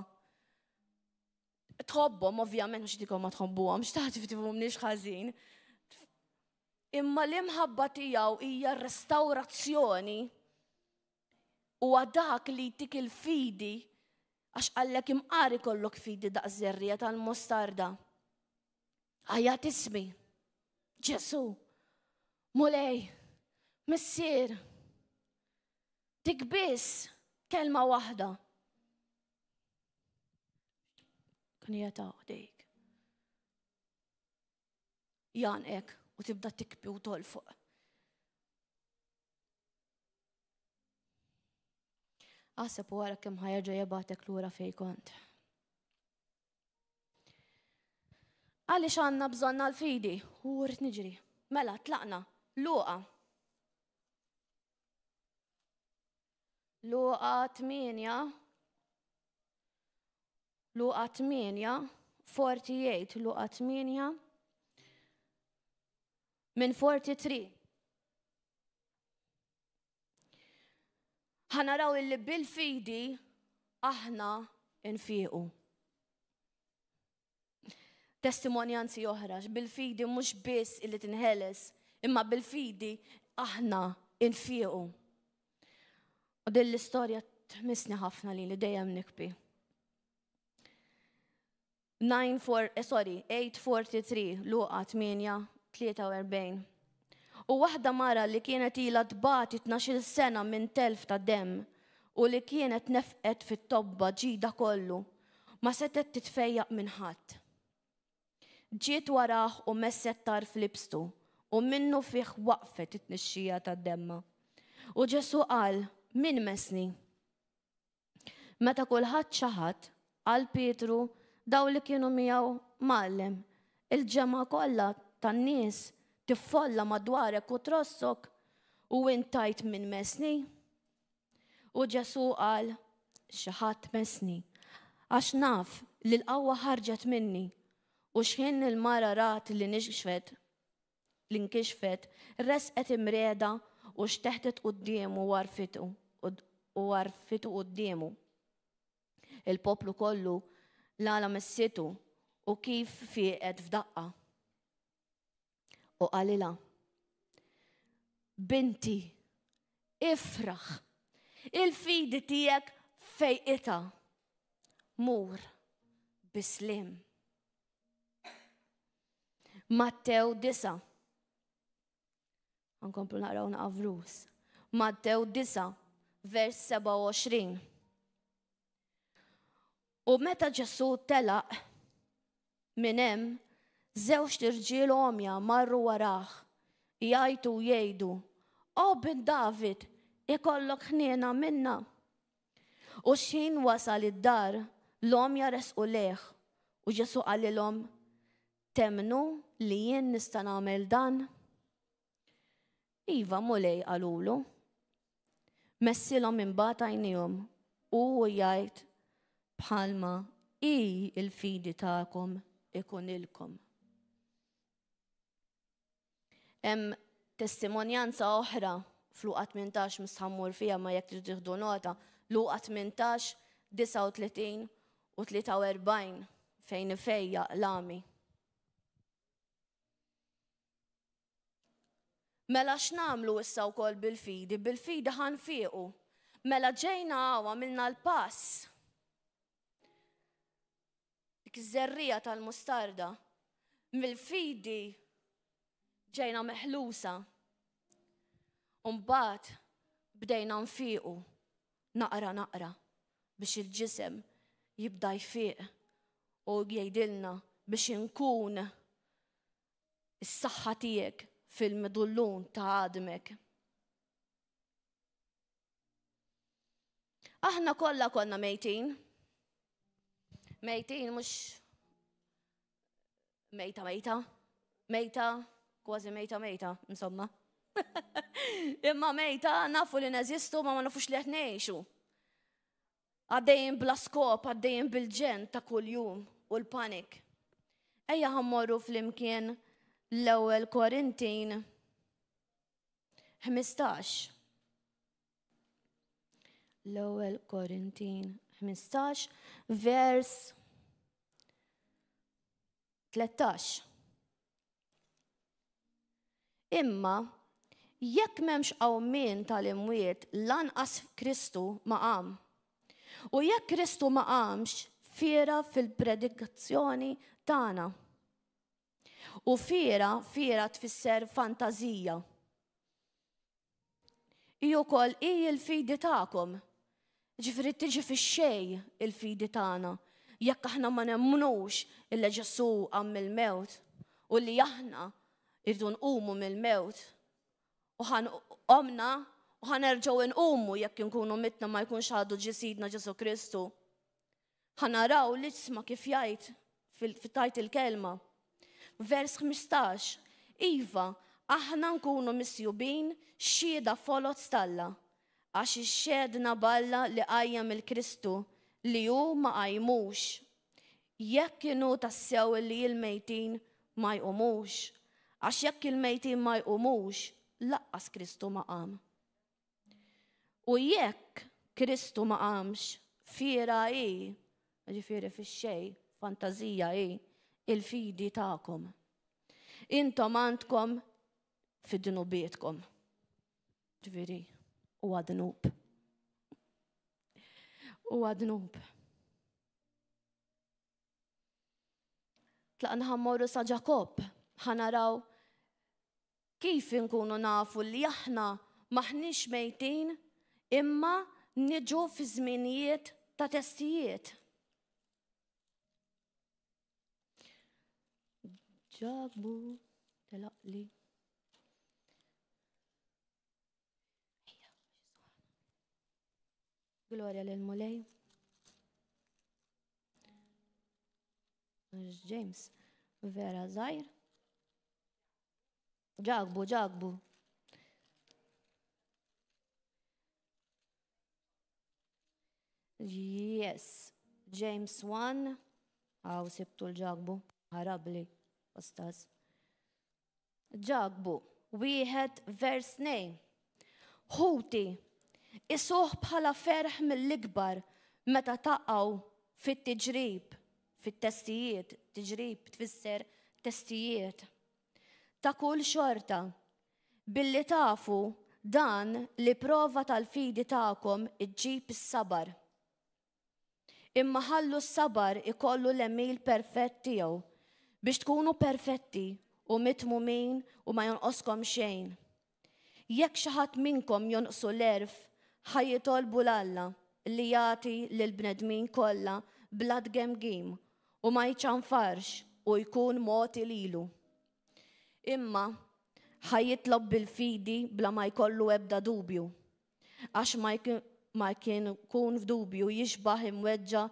Tħobbhom ovvjament mhux dikom ma tħobbuhomx, ta' tifhimniex ħażin. Imma l-imħabba tiegħu hija restawrazzjoni u dak li jtik il-fidi għax qallek imqar ikollok fidi daqs żerriegħa tal-mostarda. Għajjat ismi, Ġesu, Mulej, Missier, dik biss kelma waħda. Kun ta' ħdejk. Janqek u tibda tikbi u tolfoq. Aħseb u ara kemm ħa jerġa' jibagħtek lura fej kont. Għaliex għandna bżonn għal-fidi? U rrid niġri. Mela, tlaqna. Luqa. Luqa 8. Luqa 8, 48, Luqa 8, minn 43. Ħa naraw illi bil-fidi aħna nfiqu. Testimonjanzi oħra, bil-fidi mhux biss illi tinħeles, imma bil-fidi aħna nfiqu. U din l-istorja tmissni ħafna li li dejjem nikbi. 9 4, eh, sorry, 843, Luqa 8, 43. U waħda mara li kienet ilha tbati 12 sena minn telf ta' dem u li kienet nefqet fit-tobba ġida kollu, ma setet titfejjaq minn ħadd. Ġiet warah u messet tarf libstu, u minnufih waqfet it-tnixxija ta' demma. U Ġesù qal, Min messni? Meta kulħadd ċaħad, qal Pietru, daw li kienu miegħu, Mgħallem, il-ġemgħa kollha tan-nies tiffolla madwarek u trossok, u int tgħid min messni? U Ġesù qal, Xi ħadd messni, għax naf li l-qawwa ħarġet minni. U xħin il-mara rat li nixfet, li nkixfet, resqet imriegħda u xteħtet quddiemu u għarfitu u għarfitu quddiemu. Il-poplu kollu l-għala messitu u kif fieqet f'daqqa. U qalilha, Binti, ifraħ, il-fidi tiegħek fejqitha. Mur bis-sliem. Mattew 9. Nkomplu naqraw naqavrus. Mattew 9, vers 27. U meta Ġesù telaq minn hemm, żewġt irġiel għomja marru warah, jgħajtu u jgħidu, O bin David, ikollok ħniena minna. U x'ħin wasal id-dar, l-għomja resqu lejh, u Ġesù qalilhom, Temmnu li jien nista' nagħmel dan? Iva, Mulej, qalulu. Messilhom imbagħad għajnejhom u hu jgħid bħalma hi l-fidi tagħkom ikunilkom. Hemm testimonjanza oħra f'Luqa 18 mhux ħammur fiha ma jekk tridu tieħdu nota, Luqa 18, 39 u 43 fejn ifejjaq l-għami. Mela x'nagħmlu issa wkoll bil-fidi? Bil-fidi ħa nfiequ. Mela ġejna hawn għamilna l-pass. Dik iż-żerriegħa tal-mustarda. Mill-fidi ġejna meħlusa. U mbagħad bdejna nfiequ naqra naqra biex il-ġisem jibda jfieq u jgħidilna biex inkun is-saħħa tiegħek fil-midullun ta' għadmek. Aħna kollha konna mejtin. Mejtin mhux mejta mejta, mejta, kważi mejta mejta, insomma. Imma mejta nafu li neżistu ma ma nafux li qed ngħixu. Għaddejjin bla skop, għaddejjin bil-ġenn ta' kuljum u l-panik. Ejja ħa mmorru flimkien l-ewwel Korintin 15. L-ewwel Korintin 15 vers 13. Imma jekk m'hemmx qawmien tal-imwiet lanqas Kristu ma qam. U jekk Kristu ma qamx, fiera fil-predikazzjoni tagħna. U fiera, fiera tfisser fantażija. Hi wkoll hi l-fidi tagħkom. Ġifieri tiġi fix-xejn il-fidi tagħna jekk aħna ma nemmnux illi Ġesù qam mill-mewt u li aħna irdu nqumu mill-mewt. U ħan qomna u ħanerġgħu nqumu jekk inkunu mitna ma jkunx għadu ġie Sidna Ġesù Kristu. Ħa naraw l-iġsma kif jgħid fit-tajt il-kelma. Vers 15, Iva, aħna nkunu misjubin xhieda foloz t'Alla, għax ixxedna b'Alla li qajjem il-Kristu li hu ma qajmux. Jekk inhu tassew li l-mejtin ma jqumux, għax jekk il-mejtin ma jqumux, laqqas Kristu ma qam. U jekk Kristu ma qamx, fiera hi, ġifieri fix-xejn, fantażija hi, il-fidi tagħkom. Intom għandkom fi dnubietkom. Ġifieri, huwa dnub. Huwa dnub. Tlaqna ħammorru sa Ġakobb, ħanaraw Kif inkunu nafu li aħna m'aħniex mejtin imma niġu fi żminijiet ta' testijiet? Ġabu telaqli. Glorja lil Mulej. James, vera żgħir. Ġakbu, Ġakbu. Yes, James 1, għaw sibtu l-Ġakbu, ħarabli, ostaz. Ġakbu, wieħed vers 2. Ħuti, isuħ bħala ferħ mill-ikbar meta taqgħu fit-tiġrib, fit-testijiet, tiġrib tfisser testijiet. ta' kull xorta, billi tafu dan li prova tal-fidi tagħkom iġġib is-sabar. Imma ħallu s-sabar ikollu l-għemil perfett tiegħu, biex tkunu perfetti u mitmumin u ma jonqoskom xejn. Jekk xi ħadd minnkom jonqsu l-għerf, ħa jitolbu 'l Alla li jagħti lill-bnedmin kollha bla tgemgim u ma jċanfarx u jkun mogħti lilu. Imma ħa jitlob bil-fidi bla ma jkollu ebda dubju. Għax ma kien kun f'dubju jixbah imweġġa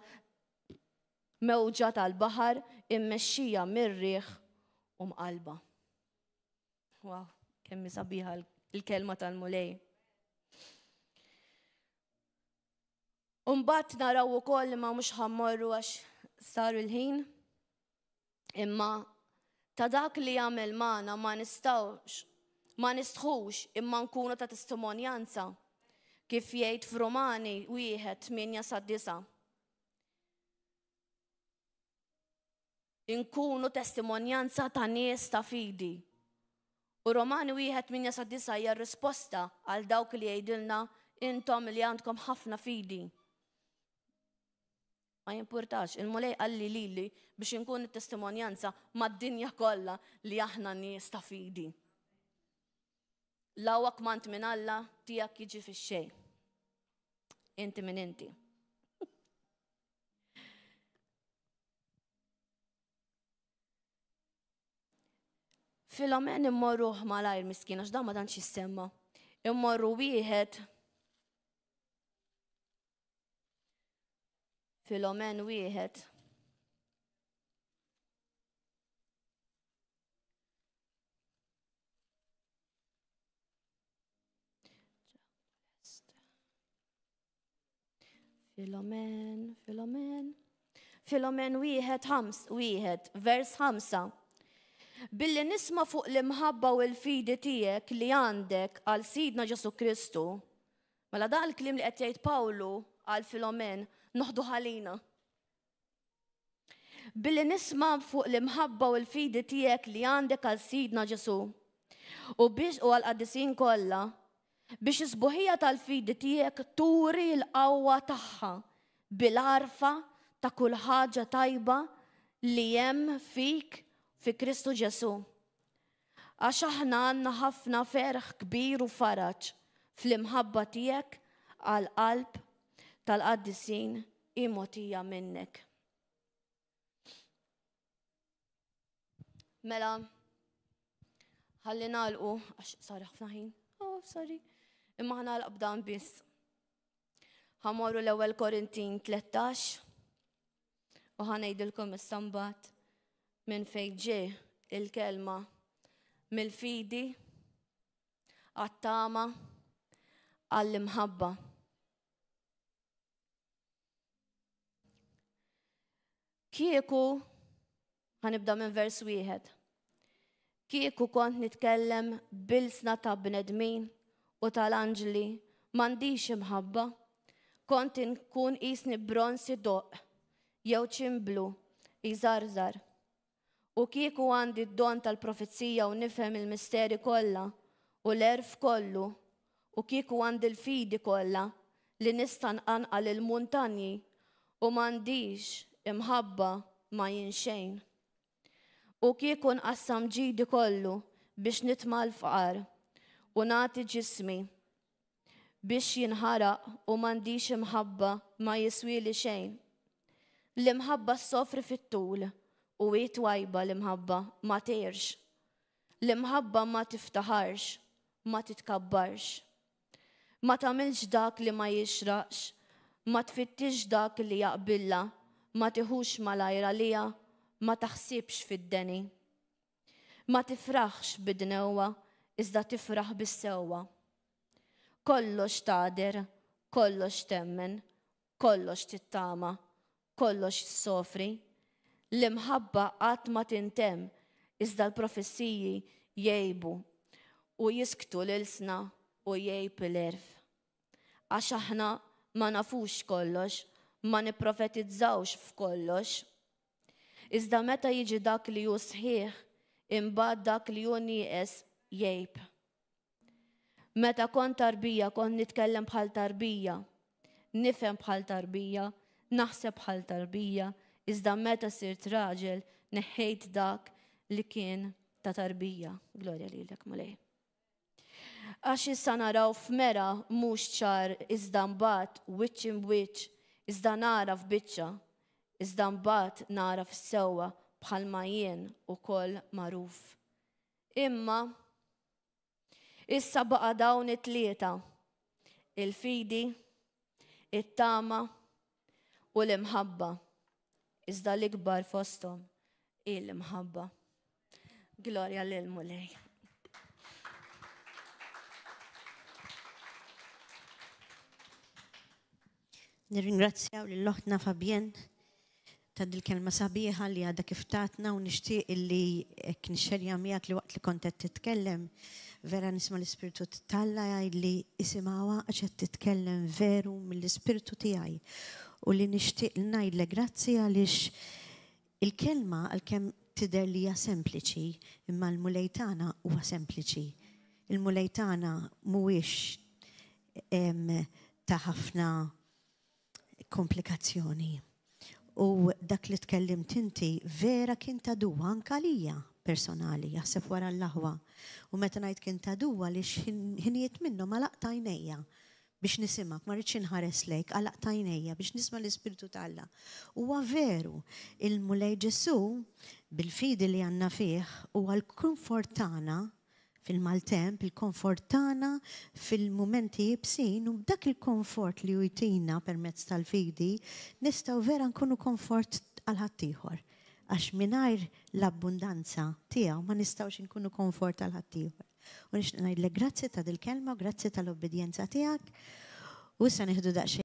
mewġa tal-baħar immexxija mir-riħ u mqalba. Wow, kemm sabiħa l-kelma tal-Mulej. Umbat naraw ukoll li ma mhux ħammorru għax sar il-ħin. Imma ta' dak li jagħmel magħna ma nistgħux ma nistħux imma nkunu ta' testimonjanza kif jgħid f'Romani wieħed 8 sa 9. Inkunu testimonjanza ta' nies ta' fidi. U Romani wieħed 8 sa 9 hija risposta għal dawk li jgħidilna intom li għandkom ħafna fidi. Ma jimpurtax, il-Mulej qalli lili biex inkun it-testimonjanza mad-dinja kollha li aħna nies ta' fidi. Lawak mant minn Alla tiegħek jiġi fix-xejn. Inti minn inti. Filomen immorruh malajr miskin għax dan ma tantx jissemma. Immorru wieħed Filomen wieħed. Filomen, Filomen. Filomen wieħed ħams, wieħed, vers ħamsa. Billi nisma' fuq l-imħabba u l-fidi tiegħek li għandek għal Sidna Ġesu Kristu, mela dan il-kliem li qed jgħid Pawlu għal Filomen noħdu ħalina. Billi nisma' fuq l-imħabba u l-fidi tiegħek li għandek għal Sidna Ġesu u biex u għall-qaddisin kollha, biex is-sbuħija tal-fidi tiegħek turi l-qawwa tagħha bil-għarfa ta' kull ħaġa tajba li hemm fik fi Kristu Ġesu. Għax aħna għandna ħafna ferħ kbir u faraġ fl-imħabba tiegħek għall-qalb tal-qaddisin hi mogħtija minnek. Mela, ħalli nagħlqu għax sar ħafna ħin. Oh, sorry. Imma ħa nagħlaq b'dan biss. Ħa mmorru l-ewwel Korintin 13 u ħa ngħidilkom issa mbagħad minn fejn ġie il-kelma mill-fidi għat-tama għall-imħabba. Kieku, ħa nibda minn vers wieħed. Kieku kont nitkellem b'ilsna ta' bnedmin u tal-anġli, m'għandix imħabba, kont inkun qisni bronz idoqq jew ċimblu jżarżar. U kieku għandi d-don tal-profezija u nifhem il-misteri kollha u l-għerf kollu, u kieku għandi l-fidi kollha li nista' nqanqal il-muntanji u m'għandix imħabba ma jien xejn. U kieku nqassam ġidi kollu biex nitma' l-fqar u nagħti ġismi biex jinħaraq u m'għandix imħabba ma jiswieli xejn. L-imħabba ssofri fit-tul u hi twajba l-imħabba ma tgħirx. L-imħabba ma tiftaħarx, ma titkabbarx. Ma tagħmilx dak li ma jixraqx, ma tfittix dak li jaqbilla, ma tiħux malajr għaliha, ma taħsibx fid-deni. Ma tifraħx bid-dnewwa, iżda tifraħ bis-sewwa. Kollox tagħder, kollox temmen, kollox tittama, kollox issofri. L-imħabba qatt ma tintemm, iżda l-profeziji jgħibu u jisktu l-ilsna u jgħib l-għerf. Għax aħna ma nafux kollox, ma niprofetizzawx f'kollox. Iżda meta jiġi dak li hu sħiħ, Imbagħad dak li hu nieqes jgħib. Meta kont tarbija kont nitkellem bħal tarbija, nifhem bħal tarbija, naħseb bħal tarbija, iżda meta sirt raġel neħħejt dak li kien ta' tarbija. Glorja lilek Mulej. Għax issa naraw f'mera mhux ċar iżda mbagħad wiċċ imb'wiċċ, iżda nara f'biċċa, iżda mbagħad nara fis-sewwa bħalma jien ukoll magħruf. Imma issa baqa' dawn it-tlieta, il-fidi, it-tama u l-imħabba. Iżda l-ikbar fosthom hi l-imħabba. Glorja lil Mulej. Nirringrazzjaw lil oħtna Fabienne ta' dil-kelma sabiħa li għadha kif tatna u nixtieq illi hekk nixxerja miegħek li waqt li kont qed titkellem vera nisma' l-Ispirtu t'Alla jgħidli isimgħuha għax qed titkellem veru mill-Ispirtu tiegħi u li nixtieq li ngħidlek grazzi għaliex il-kelma għalkemm tidher li hija sempliċi imma l-Mulej tagħna huwa sempliċi. Il-Mulej tagħna mhuwiex ta' ħafna komplikazzjoni. U dak li tkellimt inti vera kien ta' duwa anke għalija personali, jaħseb wara l-aħwa. U meta ngħid kien ta' duwa li ħinijiet minnhom għalaqt għajnejja biex nisimgħek, ma rridx inħares lejk, għalaqt għajnejja biex nisma' l-Ispirtu t'Alla. Huwa veru, il-Mulej Ġesù bil-fidi li għandna fih huwa l-komfort tagħna fil-maltemp, il-komfort tagħna fil-mumenti iebsin u b'dak il-komfort li hu jtina permezz tal-fidi, nistgħu vera nkunu komfort għal ħaddieħor. Għax mingħajr l-abbundanza tiegħu ma nistgħux inkunu komfort għal ħaddieħor. U nixtieq ngħidlek grazzi ta' dil-kelma u grazzi tal-obbedjenza tiegħek. U issa nieħdu daqsxejn.